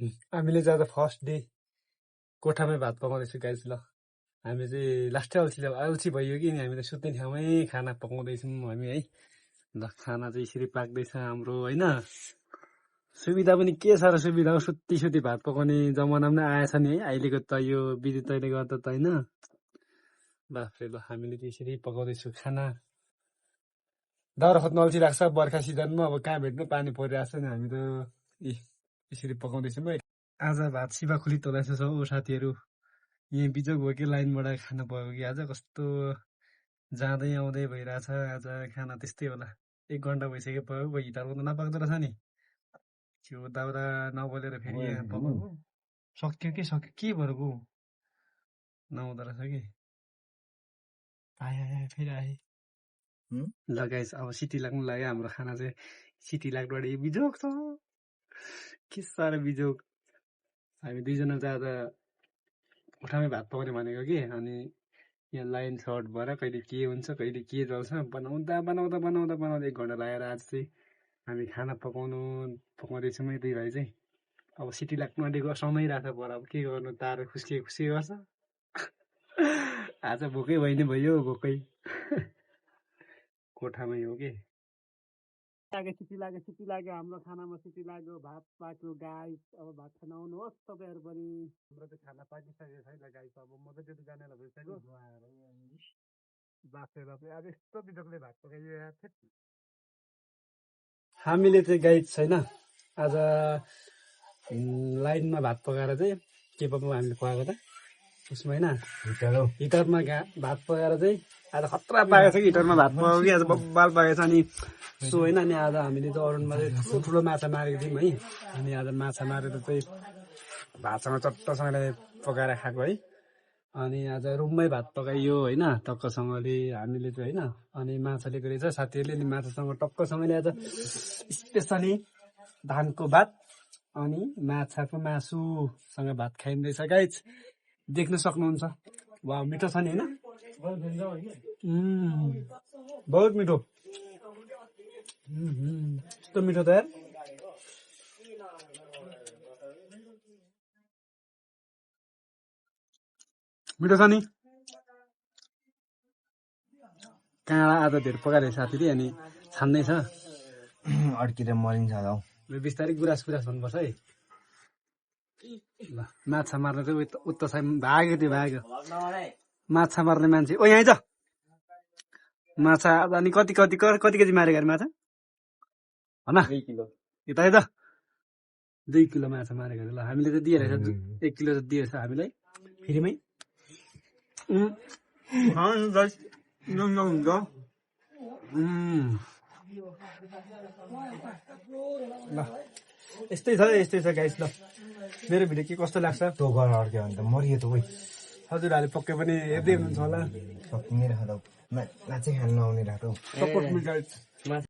हामीले चाहिँ आज फर्स्ट डे कोठामै भात पकाउँदैछु गाइस। ल हामी चाहिँ लास्टै अल्छी भइयो कि हामी त सुत्ने ठाउँमै खाना पकाउँदैछौँ हामी है। ल खाना चाहिँ यसरी पाक्दैछ हाम्रो होइन। सुविधा पनि के साह्रो सुविधा हो, सुत्ती भात पकाउने जमाना पनि आएछ नि है अहिलेको त यो विद्युतले गर्दा त होइन। बाफ्रे ल हामीले चाहिँ यसरी पकाउँदैछु खाना। दाउरा खोज्न अल्छी लाग्छ बर्खा सिजनमा, अब कहाँ भेट्नु पानी परिरहेको छ नि, हामी त यसरी पकाउँदैछौँ है। आज भात सिभाखुली तोलाइछ हौ साथीहरू। यहीँ बिजोग भयो कि लाइनबाट खानु पायो कि आज कस्तो जाँदै आउँदै भइरहेछ आज खाना। त्यस्तै होला 1 घन्टा भइसक्यो भयो हिटरको त नपाक्दो रहेछ नि। त्यो दाउरा नबलेर फेरि यहाँ पकाएको सक्यो के भएर गयो नहुँदो रहेछ कि। आए फेरि आए। ल गाइस अब सिटी लाग्नु लाग्यो हाम्रो खाना चाहिँ। सिटी लाग्नुबाट बिजोग छ के साह्रो बिजोग। हामी दुईजना चाहिँ आज कोठामै भात पकाउने भनेको कि, अनि यहाँ लाइन सर्ट भएर कहिले के हुन्छ कहिले के जल्छ बनाउँदा 1 घन्टा लागेर आज चाहिँ हामी खाना पकाउँदैछौँ है दुई भाइ चाहिँ। अब सिटी लाग्नु आँटेको समाइरहेको छ पर, अब के गर्नु, तार खुस्के गर्छ। आज भोकै भइ नै भयो भोकै। कोठामै हो कि सिटी लाग्यो हाम्रो खानामा सिटी लाग्यो, भात पाक्यो गाइस। अब भात खान आउनुहोस् तपाईँहरू पनि। हाम्रो चाहिँ खाना पाकिसकेको छैन गाइस, अब म त त्यो जानेर भइसक्यो। बाफेर अब यस्तो बिजोगले भात पकाइयो यार। हामीले चाहिँ गाइस छैन आज लाइनमा भात पकाएर चाहिँ के पकाउँ हामीले पकाएको त उसमा होइन हिटरमा भात पकाएर चाहिँ आज खतरा पाकेको छ कि हिटरमा भात पकाएको कि आज बब्बाल पाकेको छ। अनि सो होइन, अनि आज हामीले चाहिँ अरुणमा चाहिँ ठुलो माछा मारेको थियौँ है। अनि आज माछा मारेर चाहिँ भातसँग चट्टसँगले पकाएर खाएको है। अनि आज रुममै भात पकाइयो होइन टक्कसँगले हामीले चाहिँ होइन। अनि माछा लिएको रहेछ साथीहरूले, अनि माछासँग टक्कसँगले आज स्पेसली धानको भात अनि माछाको मासुसँग भात खाइँदैछ गाइस, देख्न सक्नुहुन्छ। वा मिठो छ नि होइन, बहुत मिठो। यस्तो मिठो त यार। मिठो छ नि। काँडा आज धेरै पकाएर साथीले, अनि छान्दैछ अड्किएर मरिन्छ हौ। बिस्तारै गुराँस भन्नुपर्छ है। ल माछा मार्ने चाहिँ उता भाग्यो त्यो भाग्यो माछा मार्ने मान्छे। ओ यहाँ छ माछा। अनि कति केजी मारेको अरे माछा भन। 2 किलो यता है त 2 किलो माछा मारेको अरे। ल हामीले त दिइरहेछ 1 किलो त दिएछ हामीलाई फ्रीमै। ल यस्तै छ गाइस। ल मेरो भिडियो के कस्तो लाग्छ त्यो गरेर अड्क्यो भने त मरियो त वही। हजुरहरूले पक्कै पनि हेर्दै हुनुहुन्छ होला। सकिने रहेछ त माछा खान नआउने रहेछ। Support me guys.